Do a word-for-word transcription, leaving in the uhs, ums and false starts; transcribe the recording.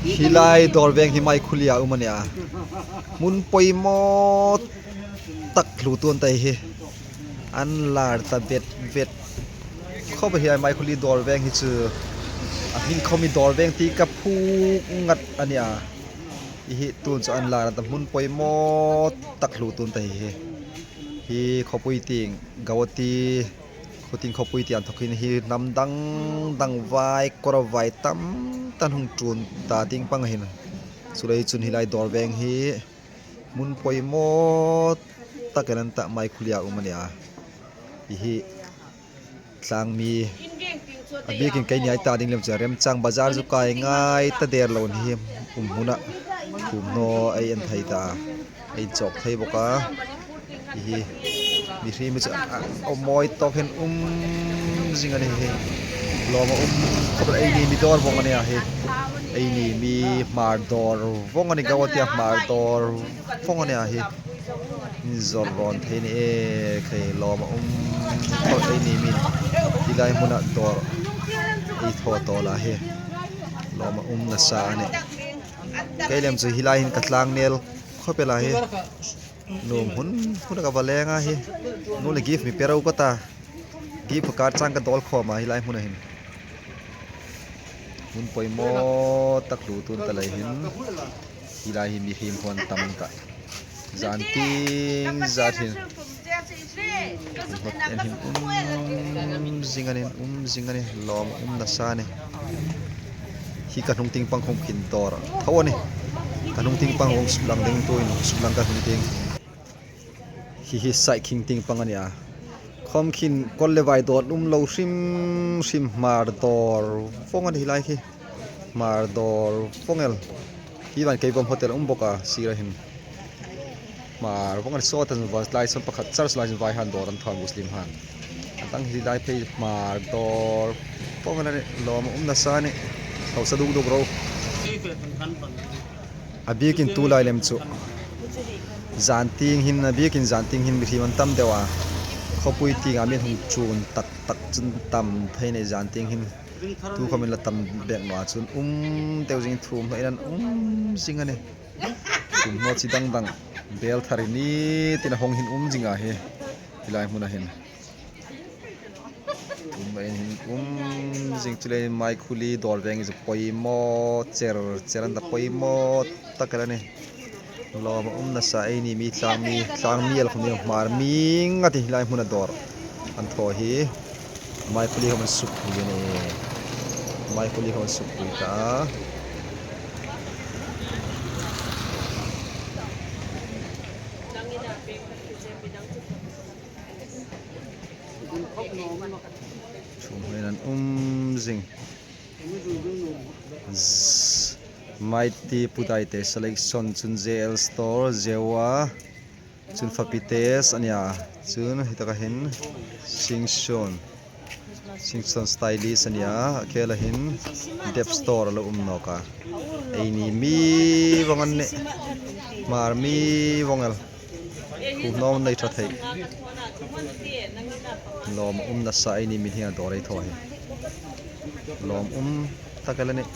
Hi lai dawr veng hi Maikhuli-a um a nih a. Hmun poimaw tak hluo tuon ta hi. An lar ta vet vet. Khawp hi Maikhuli dawr veng hi chu. A hming khawm hi dawr veng ti ka phuok ngat a nih a. Hi hi tuon chu an lar ta hmun poimaw tak hluo tuon ta hi. Hi khawpui tieng Guwahati, khawtieng khawpui tieng thawkin hi hnam dang dang vai, kawr vai tam takin hung ṭhuon ta ding pang hin. Chuleiin chun hi lai dawr veng hi hmun poimaw tak el an ta Maikhuli-a um a nih a. Hi hi tlangmi a bikin keini ei ta ding lem chu remchang bazar chu kai ngai ta der lo ni hi um hmuna. Thum hnaw ei en thei ta. Ei chawk thei bawk a. Hi hi. Mihriem chu a, a, a mawi tawk hin um zing a nih hi. Lawm a um khawp el, eini mi dawr vawng a nih a hi. Eini mi Hmar dawr vawng a nih, Guwahati-a Hmar dawr vawng a nih a hi. Inzawr rawn thei ni e, khai lawm a um khawp el eini mi. Hi lai hmuna dawr ei thaw tawl a hi. Lawm a um nasa a nih. Kei lem chu hi lai hin ka tlang nel khawp el a hi. Nuom hun hun ka va leng a hi. Nu le gift mi pe ro ka ta. Gift card chang ka dawl khawm a hi lai hmuna hin. Hmun poimaw tak hluo tuon ta lai hin. Hi lai hi mihriem khawm tam ta. Zan tieng zat hin. Hmun hot en hin um zing a nih, um zing a nih, lawm um nasa a nih. Hi ka hnung tieng pang khawm khin dawr thaw a nih. Ka hnung tieng pang hung suklang ding tuhin, suklang ka hnung tieng. Hi hi Saikhing tieng pang a nih a. Khawm khin kawr le vai dawr um lo hrim hrim, Hmar dawr vawng a nih hi lai hi. Hmar dawr vawng el. Hi van kei vawm hotel um bawk a, sira hin. Hmar vawng a nih, sawt an vai lai sawn pakhat church lai sawn vai han dawr an thaw, Muslim han. A dang hi lai phei Hmar dawr vawng a nih, lawm a um nasa a nih. Hausa duk duk ro. A bikin tu lai lem chu. Zan tieng hin, a bikin zan tieng hin mihriem an tam deu a. Khawpui tienga mi hung ṭhuon tak tak chun tam thei a nih zan tieng hin. Tu khawmin la tam bek naw a chun um deu zing, thum hnaw in an um zing a nih. Thum hnaw chi dang dang. Bel thar ni tin a hawng hin um zing a hi. Hi lai hmuna hin. Tum in hin um zing, chuleiin Maikhuli dawr veng chu poimaw cher cher an ta, poimaw tak el a nih. Lawm a um nasa eini mi, tlangmi, tlangmi el khawm ni, Hmar mi ngat hi lai hmuna dawr an thaw hi. Maikhuli khawm an sukpui a nih. Maikhuli khawm an sukpui ta. Thum hnaw in an um zing. Z-, Mighty Pudaite selection, chun J L Store, Zewa, chun Fapite a nia, chun hi taka hin Singson, Singson Stylist a nia, a khela hin Dep Store a lo um nawk a. Eini mi vawng an nih, Hmar mi vawng el. Thum hnaw nei ṭha thei. Lawm um nasa, eini mi hi a dawr ei thaw hi. Lawm um tak el a nih.